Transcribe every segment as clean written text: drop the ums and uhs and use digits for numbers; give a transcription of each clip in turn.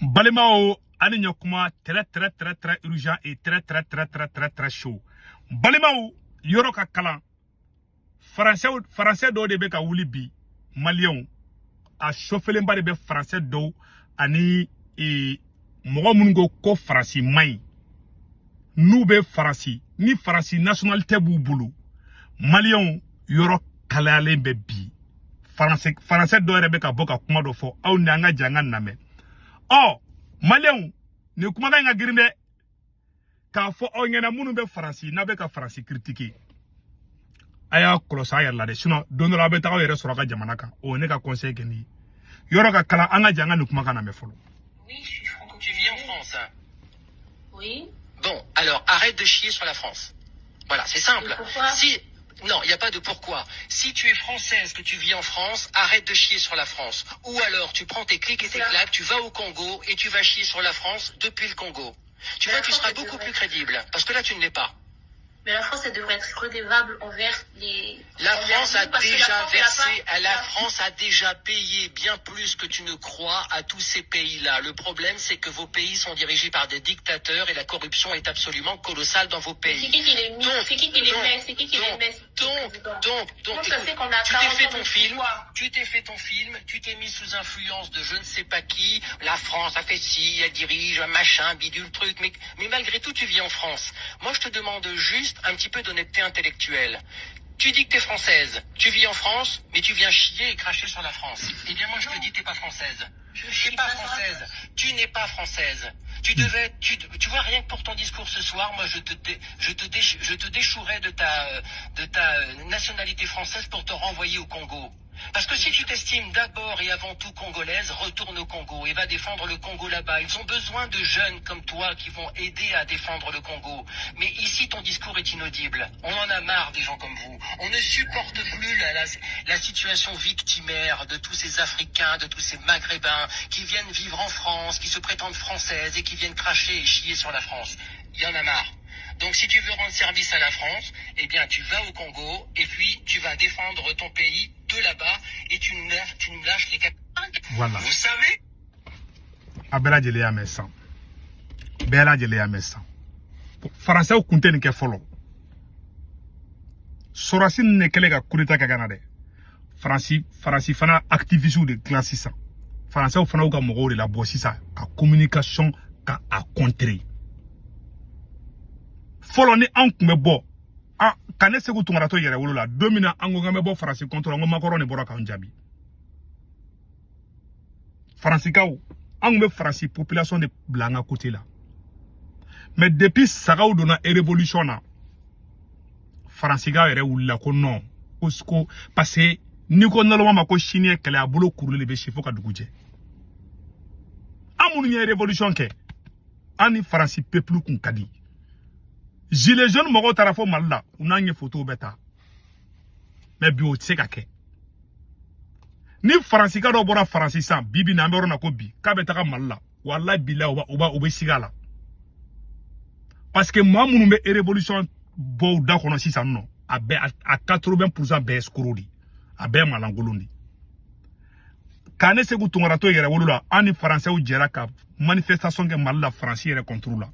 Balimaw, ani ɲɔkuma, très très très très urgent et très très très très très très chaud. Balimaw, yɔrɔ ka kalan. Français, français dɔw de bɛ ka wuli bi. Maliyɛnw, a sɔfɛlenba de bɛ français dɔw ani mɔgɔ minnu ko ko Faransi man ɲi, n'u bɛ Faransi, ni Faransi nationalité b'u bolo. Maliyɛnw, yɔrɔ kalayalen bɛ bi. Français, français dɔw yɛrɛ bɛ ka bɔ ka kuma dɔ fɔ aw ni an ka jɛ an ka lamɛn. Ɔ maliyɛnw, nin kumakan in ka girin dɛ, k'a fɔ aw ɲɛna, minnu bɛ Faransi, n'a bɛ ka Faransi critiquer, a y'a kɔlɔsi a yɛrɛ la dɛ, sinon don dɔ la, aw bɛ taga aw yɛrɛ sɔrɔ a ka jamana kan. O ye ne ka conseil kɛ nin ye. Yɔrɔ ka kalan, an ka jɛ an ka nin kumakan lamɛn fɔlɔ. Oui, je suis franco. Tu vis en France, hein? Oui. Bon, alors arrête de chier sur la France. Voilà, c'est simple. Et pourquoi? Si non, il n'y a pas de pourquoi. Si tu es française, que tu vis en France, arrête de chier sur la France. Ou alors tu prends tes clics et tes Ça. Claques, tu vas au Congo et tu vas chier sur la France depuis le Congo. Tu Mais vois, la tu France, seras elle beaucoup devrait plus crédible. Parce que là, tu ne l'es pas. Mais la France, elle devrait être redevable envers les. La envers France nous, a parce que la déjà France, elle a versé, pas- la France a déjà payé bien plus que tu ne crois à tous ces pays-là. Le problème, c'est que vos pays sont dirigés par des dictateurs et la corruption est absolument colossale dans vos Mais pays. c'est qui qui les met? Donc, C'est qui qui les donc, met? C'est qui qui les donc, met, ces donc, présidents? donc, Comment ça écoute, se fait qu'on a tu t'es 40 fait ans ton de film, pouvoir? Tu t'es fait ton film, tu t'es mis sous influence de je ne sais pas qui, la France a fait ci, elle dirige, machin, bidule, truc, mais malgré tout, tu vis en France. Moi, je te demande juste un petit peu d'honnêteté intellectuelle. Tu dis que t'es française, tu vis en France, mais tu viens chier et cracher sur la France. Eh bien, moi, je te dis, t'es pas française. Je T'es chie pas pas sur la française. France. Tu n'es pas française. Tu devais, tu vois, rien que pour ton discours ce soir, moi, je te déchouerais de ta nationalité française pour te renvoyer au Congo. Parce que si tu t'estimes d'abord et avant tout congolaise, retourne au Congo et va défendre le Congo là-bas. Ils ont besoin de jeunes comme toi qui vont aider à défendre le Congo. Mais ici, ton discours est inaudible. On en a marre des gens comme vous. On ne supporte plus la situation victimaire de tous ces Africains, de tous ces Maghrébins qui viennent vivre en France, qui se prétendent françaises et qui viennent cracher et chier sur la France. Il y en a marre. Donc si tu veux rendre service à la France, eh bien tu vas au Congo et puis tu vas défendre ton pays de là-bas et tu nous lâches les Voilà. Vous savez A bɛɛ lajɛlen y'a mɛn sisan, bɛɛ lajɛlen y'a mɛn sisan. Faransɛw kun tɛ nin kɛ fɔlɔ. Sɔrɔsi ninnu de kɛlen ka coup d'état kɛ ka na dɛ. Faransi, Faransi fana activistes de dilan sisan. Faransɛw fana y'u ka mɔgɔw de labɔ sisan ka communication ka a contrer. Fɔlɔ, ni an kun bɛ bɔ an ka ne Segu Tunkara to yɛrɛ wolo la, don min na an ko k'an bɛ bɔ Faransi contre, an ko Macron de bɔra k'an jaabi. Faransikaw, an kun bɛ Faransi population de bila an ka côté la, mais depuis sagaw donna révolution na, faransikaw yɛrɛ wulila ko non, ko parce que n'i ko naloma ma ko sini ye kɛlɛ, a bolo kurulen de bɛ si fo ka dugu jɛ. An minnu ye révolution kɛ, an ni Faransi peuple kun ka di. Gilet jaune mɔgɔw taara fo Mali la, u n'an ye photo bɛɛ ta, mais bi o tɛ se ka kɛ. Ni faransika dɔ bɔra Faransi sisan, bi bi in na, an bɛ yɔrɔ min na ko bi, k'a bɛ taga Mali la, walayi bilayi, u bɛ siga a la, parce que maa minnu bɛ révolution bɔ u da kɔnɔ sisan nɔ, a bɛɛ a 80% bɛɛ ye escroc de ye, a bɛɛ ye malankolon de ye. K'a ne Segu Tunkara to yɛrɛ wolo la, an ni faransɛw jɛra ka manifestation kɛ Mali la, Faransi yɛrɛ contre la.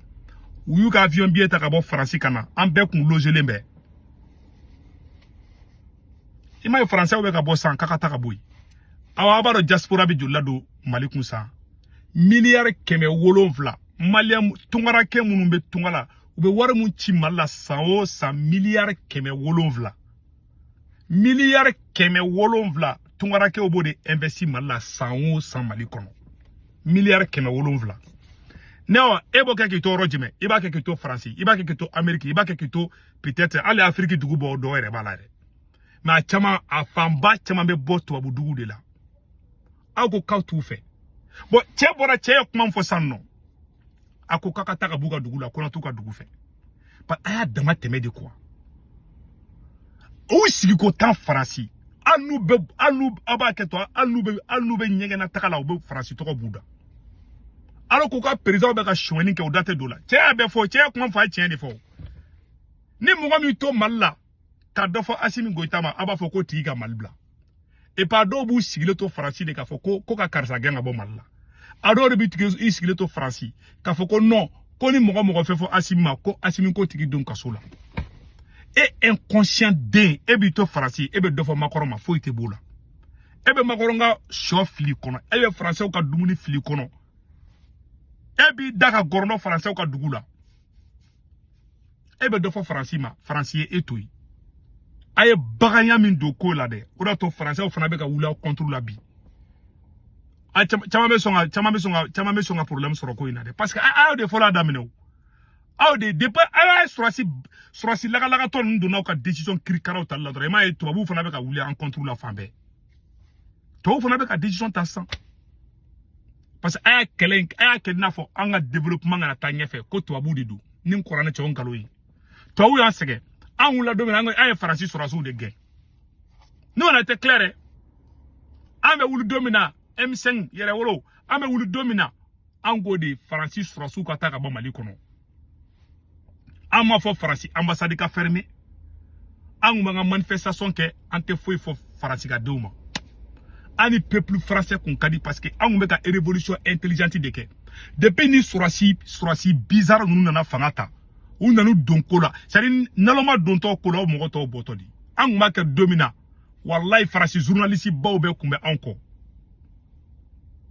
U y'u ka avion billet ta ka bɔ Faransi ka na, an bɛɛ kun logelen bɛɛ. I m'a ye, faransɛw bɛ ka bɔ san k'a ka ta ka bɔ yen. Awa, a b'a dɔn diaspora bɛ joli la don Mali kun san? Miliyari 700. Maliyɛn tunkarakɛ minnu bɛ tunga la, u bɛ wari mun ci Mali la san o san, miliyari 700, miliyari 700, tunkarakɛw b'o de investi Mali la san o san, Mali kɔnɔ, miliyari 700. Ne wa, e b'o kɛ k'i to yɔrɔ jumɛn? I b'a kɛ k'i to Faransi, i b'a kɛ k'i to Amérique, i b'a kɛ k'i to peut-être hali Afiriki dugu bɔ dɔw yɛrɛ b'a la yɛrɛ, mais a caman, a fanba caman bɛ bɔ tubabu dugu de la. Aw ko k'aw t'u fɛ. Bon, cɛ bɔra, cɛ ye kuma min fɔ sisan nɔ, a ko k'a ka taa ka b'u ka dugu la, ko na t'u ka dugu fɛ. A y'a dama tɛmɛ de quoi. U sigi ko tan Faransi, hali n'u bɛ, hali n'u aw b'a kɛ to, hali n'u bɛ ɲɛgɛn na taga la, u bɛ Faransi tɔgɔ b'u da, alors k'u ka président bɛ ka sonyɛni kɛ, u da tɛ don la. Cɛ y'a bɛɛ fɔ, cɛ ye kuma fɔ, a ye tiɲɛ de fɔ. Ni mɔgɔ min to Mali la ka dɔ fɔ Asimi Goyita ma, a b'a fɔ ko tigi ka Mali bila. Et puis a dɔw b'u sigilen to Faransi de k'a fɔ ko ka karisa gɛn ka bɔ Mali la. A dɔw de bɛ tigɛ i sigilen to Faransi k'a fɔ ko non, ko ni mɔgɔ mɔgɔ fɛn fɔ Asimi ma, ko Asimi ko tigi don kaso la. E inconscient den, e b'i to Faransi, e bɛ dɔ fɔ Macron ma, foyi tɛ b'o la. E bɛ Macron ka sɔ fili kɔnɔ, e bɛ Faransɛw ka dumuni fili kɔnɔ, e b'i da ka gɔrɔndɔ Faransɛw ka dugu la, e bɛ dɔ fɔ Faransi ma. Faransi ye e to yen. A ye baganya min don ko la dɛ, o de y'a to Faransɛw fana bɛ ka wuli aw contre la bi. A caman bɛ sɔn ka caman bɛ sɔn ka caman bɛ sɔn ka problème sɔrɔ ko in na dɛ, parce que a y'o de fɔlɔ a daminɛ o. Aw de, depuis aw y'a sɔrɔsi lagalagatɔ ninnu donna aw ka décision kirikaraw tali la dɔrɔn, i m'a ye tubabuw fana bɛ ka wuli an contre la fan bɛɛ. Tubabuw fana bɛ ka décision ta sisan, parce que a y'a kɛlɛ in, a y'a kɛ i n'a fɔ an ka développement kana taa ɲɛfɛ, ko tubabuw de don. Ni n kɔrɔ ne cɛ, o nkalon ye. Tubabuw y'an sɛgɛn, an wulila don min na, an ye Faransi sɔrɔsiw de gɛn. N'o na tɛ clair dɛ. An bɛ wuli don min na, M5 yɛrɛwolo, an bɛ wuli don min na, an k'o de Faransi sɔrɔsiw ka taa ka bɔ Mali kɔnɔ. An m'a fɔ Faransi ambassade ka fermer. An kun b'an ka manifestation kɛ, an tɛ foyi fɔ Faransi ka denw ma. An ni peuple français kun ka di, parce que an kun bɛ ka révolution intelligente de kɛ. Depuis ni sɔrɔsi bizarre ninnu nana fanga ta, u nana don ko la, c'est à dire naloma dontɔ ko la, o mɔgɔ tɔw bɔtɔ di. An kun b'a kɛ don min na, walayi, Faransi journaliste baw bɛɛ kun bɛ anw kɔ,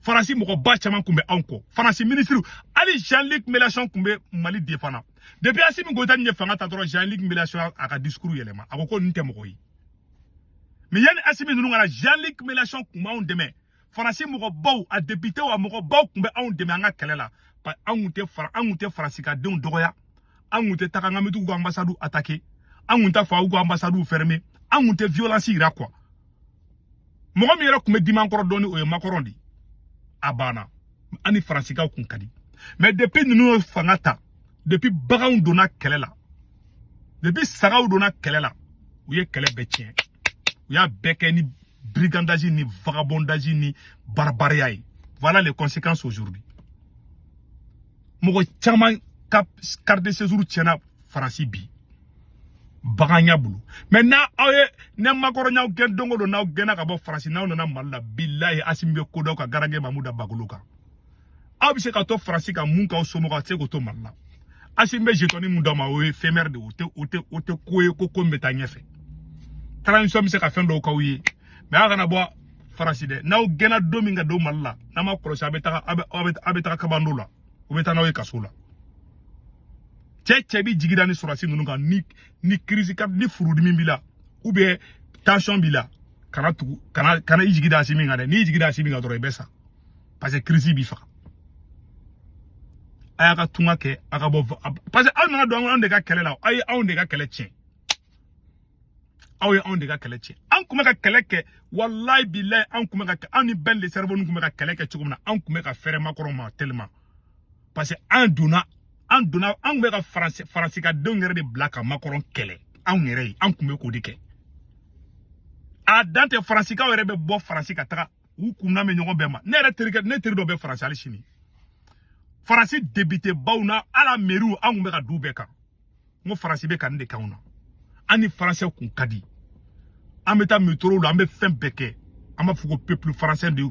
Faransi mɔgɔba caman kun bɛ anw kɔ, Faransi ministre, hali Jean-Luc Mélenchon kun bɛ Mali défendre. Depuis Assimi Goïta ye fanga ta dɔrɔn, Jean-Luc Mélenchon a ka discours yɛlɛma, a ko ko nin tɛ mɔgɔ ye. Mais yanni Assimi ninnu ka na, Jean-Luc Mélenchon kun b'anw dɛmɛ. Faransi mɔgɔbaw, a député, a mɔgɔbaw kun bɛ anw dɛmɛ an ka kɛlɛ la. An kun tɛ Faransi ka denw dɔgɔya, an kun tɛ taga an ka mɛtigiw ka ambassade attaquer, an kun t'a fɔ aw ka ambassade fermer, an kun tɛ violence yira quoi. Mɔgɔ min yɛrɛ kun bɛ dimi an kɔrɔ dɔɔni, o ye Macron de ye. A banna, an ni Faransikaw kun ka di. Mais depuis ninnu ye fanga ta, depuis baganw donna kɛlɛ la, depuis sagaw donna kɛlɛ la, u ye kɛlɛ bɛɛ tiɲɛ. U y'a bɛɛ kɛ ni brigandage ni vagabondage ni barbaria ye. Voilà les conséquences aujourd'hui. Mɔgɔ caman ka carte de séjour tiɲɛna Faransi bi, baganya bolo. Mais n'a aw ye ne makɔrɔɲaw gɛn don o don, n'aw gɛnna ka bɔ Faransi, n'aw nana Mali la, bilahi, Asimi bɛ ko dɔw ka garankɛ Mamuda Bagolo kan. Aw bɛ se ka to Faransi ka mun k'aw somɔgɔw, a tɛ se k'o to Mali la. Asimi bɛ jetɔni mun d'aw ma, o ye éphémère de ye, o tɛ ko ye ko min bɛ taa ɲɛfɛ. Transition bɛ se ka fɛn dɔw k'aw ye, mais aw kana bɔ Faransi dɛ. N'aw gɛnna don min ka don Mali la, n'a ma kɔlɔsi, a bɛ taga a bɛ taga kabando la, u bɛ taa n'aw ye kaso la. Cɛ b'i jigi da ni sɔrɔsi ninnu kan, ni crise ka ni furudimi b'i la ou bien tension b'i la, kana tugu, kana i jigi da Asimi kan dɛ. N'i jigi da Asimi kan dɔrɔn, i bɛ sa, parce que crise b'i faga. A y'a ka tunga kɛ, a ka bɔ, parce que aw nana don anw de ka kɛlɛ la. Aw ye anw de ka kɛlɛ tiɲɛ, aw ye anw de ka kɛlɛ tiɲɛ. An kun bɛ ka kɛlɛ kɛ, walayi bilayi, an kun bɛ ka, an ni Ben le cerveau kun bɛ ka kɛlɛ kɛ cogo min na, an kun bɛ ka fɛrɛ Macron ma tellement, parce que an donna, an kun bɛ ka Faransi ka denw yɛrɛ de bila ka Macron kɛlɛ. Anw yɛrɛ ye, an kun bɛ k'o de kɛ. A dan tɛ, Faransikaw yɛrɛ bɛ bɔ Faransi ka taga u kunna bɛ ɲɔgɔn bɛɛ ma. Ne yɛrɛ terikɛ, ne teri dɔ bɛ Faransi hali sini, Faransi député baw na ala mairie, an kun bɛ ka du bɛɛ kan. N ko Faransi bɛ ka nin de k'anw na. An ni Faransɛ kun ka di, an bɛ taa métro la, an bɛ fɛn bɛɛ kɛ, an b'a fɔ ko peuple français de.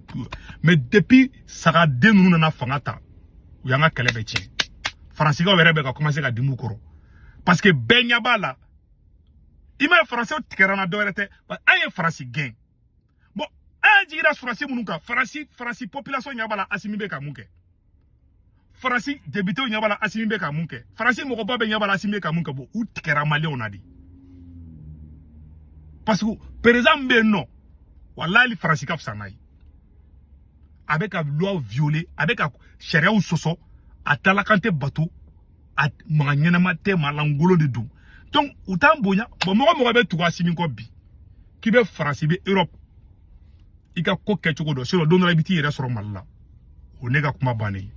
Mais depuis sagaden ninnu nana fanga ta, u y'an ka kɛlɛ bɛɛ tiɲɛ. Faransikaw yɛrɛ bɛ ka commencer ka dimi u kɔrɔ, parce que bɛɛ ɲɛ b'a la. I m'a ye, Faransɛw tigɛra n na, dɔwɛrɛ tɛ, an ye Faransi gɛn. Bon, an y'an jiginna sɔrɔsi minnu kan, Faransi population ɲɛ b'a la Asimi bɛ ka mun kɛ, Faransi député ɲɛ b'a la Asimi bɛ ka mun kɛ, Faransi mɔgɔba bɛ ɲɛ b'a la Asimi bɛ ka mun kɛ. Bon, u tigɛra Maliyɛnw na de, parce que président min bɛ yen nɔ, walahi, Faransi ka fisa n'a ye. A bɛ ka loi violer, a bɛ ka sariyaw sɔsɔ, a dalakan tɛ bato, a maga ɲɛnama tɛ, maa lankolon de don. Donc u t'an bonya. Bon, mɔgɔ mɔgɔ bɛ tugu Asimi kɔ bi, k'i bɛ Faransi, i bɛ Europe, i ka ko kɛcogo dɔn, sinon don dɔ la i bɛ t'i yɛrɛ sɔrɔ Mali la. O ne ka kuma bannen ye.